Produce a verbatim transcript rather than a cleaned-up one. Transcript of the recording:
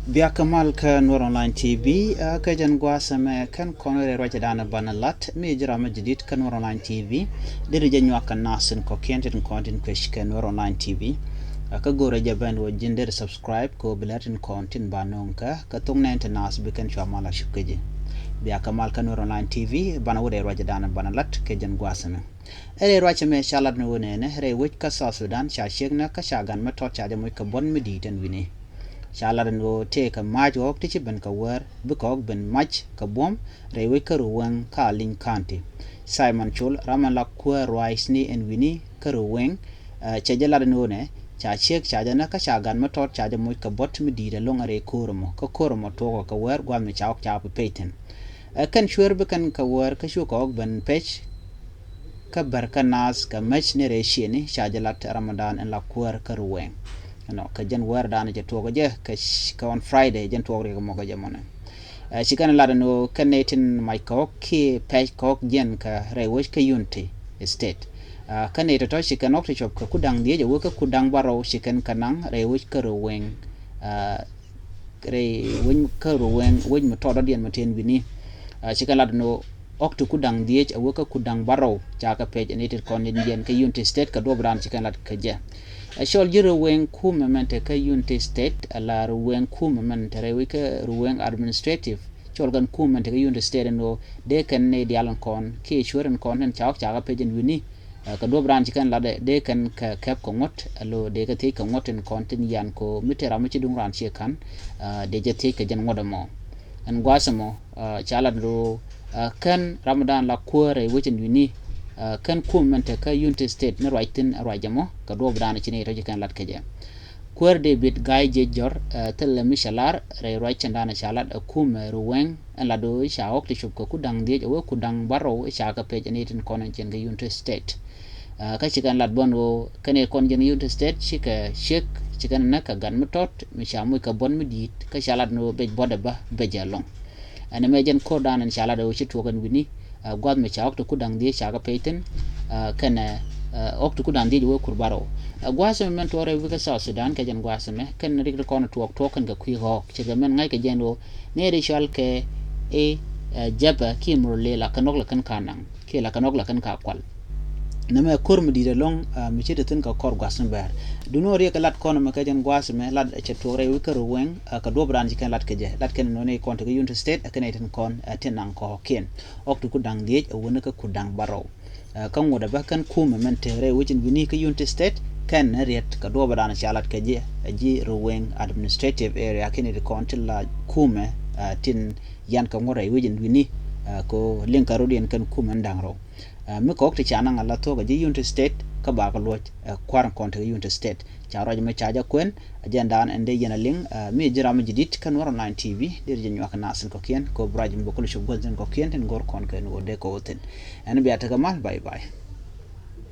Biakä mal kä Nuer Online T V, kä jɛn gua̱a̱th ɛmɛ kɛn kɔn rɛy ruacdan banɛ lat mi ji̱ ram mi jadid kä Nuer Online T V. Deri jɛ nyuak kɛ nath tin kɔ̱kiɛn tin kɔn tin kuec kɛ Nuer Online T V. Kä go̱rɛ jɛ ben wä ji̱n deri subscribe kɛ wä bi lɛr tin kɔn tin ba no̱o̱ŋ kä kä thok nɛn ti nath bi kɛn cua mal a cup kä ji̱. Biakä mal kä Nuer Online T V banɛ wä rɛy ruacdan banɛ lat kɛ jɛn gua̱a̱th ɛmɛ. Ɛ rɛy ruac ɛmɛ ca lat ni ɣöö nɛnɛ rɛy wec kä South Sudan ca cieknä kä ca gan mi tɔt ca jɛ moc kɛ buɔ̱n mi di̱i̱t ɛn wi̱ni. Ca lat ni ɣöö tëëkɛ mac ɣɔ̱k ti ci ben kɛ wäär bikɛ ɣɔ̱k ben mac kɛ buɔ̱m rɛy wec kä Ruweng kä Aliny County. Simon Col ram ɛn la kuäär ruac ni ɛn wi̱ni kä Ruweng, cɛ jɛ lat ni ɣöö nɛ ca ciek ca jɛ nä kä ca gan mi tɔt ca jɛ moc kɛ buɔ̱t mi di̱i̱t ɛlɔ̱ŋ ɛ rɛy ko̱r ɛmɔ kä ko̱r ɛmɔ tuɔɔkɛ kɛ wäär gua̱a̱th mi ca ɣɔ̱k ca ɣɔ̱k pɛ pec thi̱n. Ɛ kɛn cueer bi kɛn kɛ wäär kä cukɛ ɣɔ̱k ben pec kä bär kä naath kɛ mec ni rɛy ciëni ca jɛ lat Ramadan in la kuäär kä Ruweng. Ɛnɔ kɛ jɛn wäärdan cɛ tuɔɔk jɛ kɛ kɛ on Friday jɛn tuɔɔk riɛk mɔ kɛ jɛ mɔnɛ. Ɛ ci kɛn lat ɛn ɣöö kɛn nɛy tin mac kɛ ɣɔ̱k kiɛ pɛc kɛ ɣɔ̱k jiɛn kɛ rɛy wec kä Unity State. Ɛ kɛn nɛy tɔ̱tɔ̱ ci kɛn ɣɔ̱k ti cuɔp kɛ ku da̱ŋ dhiec ɛ wek kä ku da̱ŋ bärɔw ci kɛn kɛ naŋ rɛy wec kä Ruweng. Ɛ rɛy wec kä Ruweng wec mi tɔt dɔ̱diɛn mi tëë ɛn wi̱ni. Ci kɛn lat ɛn ɣöö ɣɔ̱k ti ku da̱ŋ dhiec ɛ wek kä ku da̱ŋ bärɔw ca kɛ pɛc ɛn i̱ tit kɔn in jiɛn kä Unity State kɛ duɔ̱p raan ci kɛn lat kɛ jɛ. Ɛ cɔl ji̱ Ruweng kumɛ mɛn te kä Unity State ala Ruweng kumɛ mɛn te rɛy wec kä Ruweng Administrative. Cɔl kɛn kumɛ mɛn te kä Unity State ɛn ɣöö dee kɛn nɛy diaal in kɔn kiɛ cueer in kɔn tin ca ɣɔ̱k ca kɛ pɛc ɛn wi̱ni. Kɛ duɔ̱p raan ci kɛn latdɛ dee kɛn kɛ kɛp kɛ ŋuɔ̱t alo dee kɛ thiec kɛ ŋuɔ̱t tin kɔn tin yan ko mi te ram mi ci duŋ raan ciɛ ka̱n. Dee jɛ thiec kɛ jɛn ŋuɔ̱t ɛmɔ. Ɛn gua̱a̱th ɛmɔ ca lat ro kɛn ramdan la kuäär rɛy wecin wi̱ni. Kɛn kum mɛn te kä Unity State ni ruac thi̱n ruac ɛmɔ kɛ duɔ̱p raan ci ni tɔ̱ ci kɛn lat kɛ jɛ. Kuäär David Gai Jiec Jɔr thilɛ mi cɛ lar rɛy ruac cɛndan ca lat ɛ kumɛ Ruweng ɛn lat ɣöö ca ɣɔ̱k ti cop kɛ ku da̱ŋ dhiec ɛ wee ku da̱ŋ bärɔw ca kɛ pec ɛn i̱ tin kɔn ɛn cɛn kɛ Unity State. Kä ci kɛn lat bän ɣöö kɛn i̱ kɔn jɛn Unity State cikɛ ciek ci kɛn näk kɛ gat mi tɔt mi ca moc kɛ buɔ̱n mi di̱i̱t kä ca lat ni ɣöö bec buɔ̱t ɛ bä bec ɛlɔ̱ŋ. Ɛn ɛmɛ jɛn ko̱rdan ɛn ca lat ɣöö ci tuɔɔk ɛn wi̱ni. Gua̱a̱th mi ca ɣɔ̱k ti ku da̱ŋ dhiec ca kɛ pec thi̱n kɛnɛ ɣɔ̱k ti ku da̱ŋ dhiec wee kur bärɔw. Gua̱a̱th ɛmɛ mɛn tuɔɔk rɛy wec kä South Sudan kɛ jɛn gua̱a̱th ɛmɛ kɛn rik ti kɔn tuɔɔk tuɔɔk kɛn kɛ kui̱ ɣɔ̱ɔ̱k ce̱tkɛ mɛn ŋa̱ckɛ jɛn ɣöö nɛy ti cɔal kɛ i̱ Jɛpɛ kiɛ Murle la kɛ nɔk la kɛn ka naŋ kiɛ la kɛ nɔk la kɛn ka kual. Nɛmɛ ko̱r mi di̱i̱t ɛlɔ̱ŋ mi ci te thi̱n kɛ kɔr gua̱a̱th mi bɛ̈ɛ̈r. Duŋni ɣöö riɛk kɛ lat kɔn ɛmɛ kɛ jɛn gua̱a̱th ɛmɛ lat cɛ tuɔɔk rɛy wec kä Ruweng kɛ duɔ̱p raan ci kɛn lat kɛ jɛ lat kɛn nɔni kɔn te kä Unity State ɛ kɛn ɛ tin kɔn ti naŋ kɔ̱kiɛn. Ɣɔ̱k ti ku da̱ŋ dhiec ɛ wä ni kä ku da̱ŋ bärɔw. Kä ŋuɔ̱t ɛ bä kɛn kumɛ mɛn te rɛy wec in wi̱ni kä Unity State kɛn ni riet kɛ duɔ̱ɔ̱p raan ca lat kɛ ji̱ ɛ ji̱ Ruweng Administrative Area kɛn i̱ ti kɔn ti la kumɛ tin yan kɛ ŋuɔ̱t rɛy wec in wi̱ni. Kɛ liŋ kɛ rot yɛn kɛn kumɛ ni da̱ŋ rɛw. Mi kɔk ti ca naŋ a la thuɔ̱k ɛ ji̱ Unity State kä bakɛ luɔ̱c ɛ kua̱r in kɔn te kä Unity State. Ca ruac mi ca jɛ kuɛn a jɛn daan ɛn dee yɛn a liŋ mi ji̱ ram mi ji̱ di̱t kä Nuɔr Online T V dee ri jɛ nyuak kɛ nath in kɔ̱kiɛn kɛ ɣöö bi ruac mi bä kul cop guänh in kɔ̱kiɛn tin go̱r kɔn kɛ ni ɣöö dee kɛ ɣöö thi̱n. Ɛn bia tekɛ mal, bye bye.